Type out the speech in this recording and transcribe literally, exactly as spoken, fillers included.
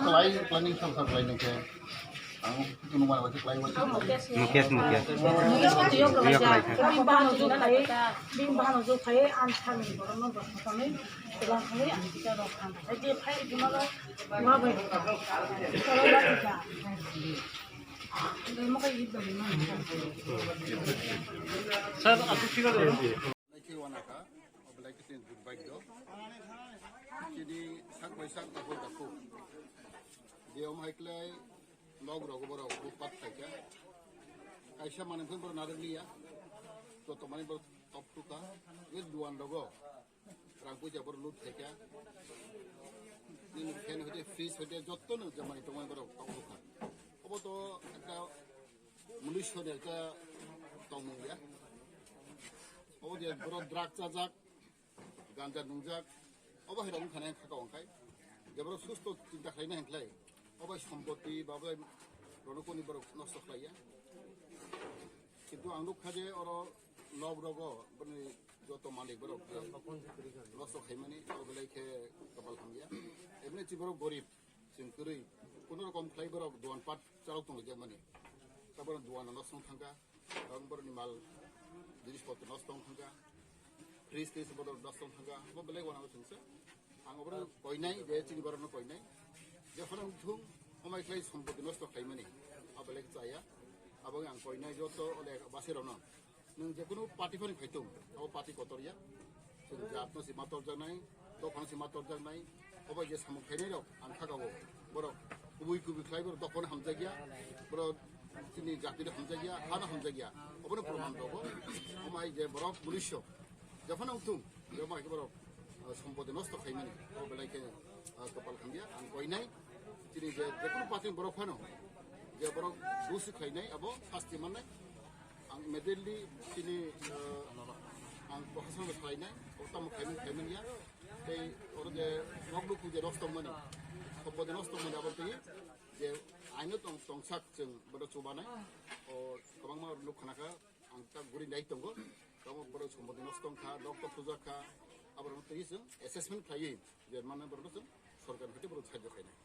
Klai, planning sam sam klai nang khe. Ang kutung nung bai klai bai. Mukesh, Mukesh. Mukesh, Mukesh. Mukesh, Mukesh. Bini bahano jok khai, bini bahano jok khai, ang thani borok no bwswk thani, twilang khai, ang kisa rok thang. Ai je phai bima rok, ma bai. Sir, aswk thik ase. Belai khe wanakha, o belai khe chini durbhagyo. Chini sak bai sak dakhuk dakhuk. Je om hai klai nok rogo borok bupat khaikha. Kaisa manwi phai borok narwk liya. Joto manwi borok top tukha. Je duan rogo. Rang puja borok lut khaikha. Nini fan hoite fridge hoite joto no jamani tongmani borok top tukha. Obo to ekta munui soni ekta tongmung ya. Obo je borok drug chajak. Ganja nungjak, obo hai rok wngkha nai khaka wngkhai. Je borok susto chinta khlaina hinkhlai, obo hai sompoti ba obo hai rwnokni borok nosto khlaiya. Kintu ang nukha je oro nok rogo bini joto malik borok je nosto khaimani, oro belai khe kapal hamya. Emni chi borok gorib, chwng kwrwi, kuno rokom khlai borok dogan pat chalok tonglaijak mani. Tabok dogan nosto wng thangkha. Ang borokni mal jinis potro nosto wng thangkha, fridge tei se bodol nosto wng thangkha, bo belai wanao chwngsa. Ang oborok koinai je chini borokno koinai, jephano wngthung, omai khlai sompoti nosto khlaimani, abo belai chaya. Abo ang koinai joto ole basirokno, nwng jekunu party phano phaitung, abo party kotor ya. Chwng jatno se ma torjaknai, dophano se ma torjaknai, obo je samung khainai rok ang khaka o, borok kubui kubui khlai borok dophano hamjakya, borok chini jatino hamjakya, hano hamjakya, obono proman rogo. Omo hai je borok munisyo, jephano wngthung, je omo hai khe borok, ah, sompoti nosto khaimani, obo belai khe, ah, kapal hamya, ang koinai, chini je jekunu party borok phano, je borok dusi khlainai, abo sasti mannai. Ang immediately chini, eh, ang proshasonno salainai, o tamo khaimani, khaimani ya. Tei oro je nok nukhung je nosto wngmani, sompoti nosto wngmani abo twi je aino tong, tongsak chwng bono chubanai. O kwbangma nuk khna kha, ang ta guri nai tongo. Tamo borok sompoti nosto wngkha, nok to phujak kha, aborok twi chwng assessment khlaiwi je mano borok chwng sorkar hoite borok sahajyo khainai.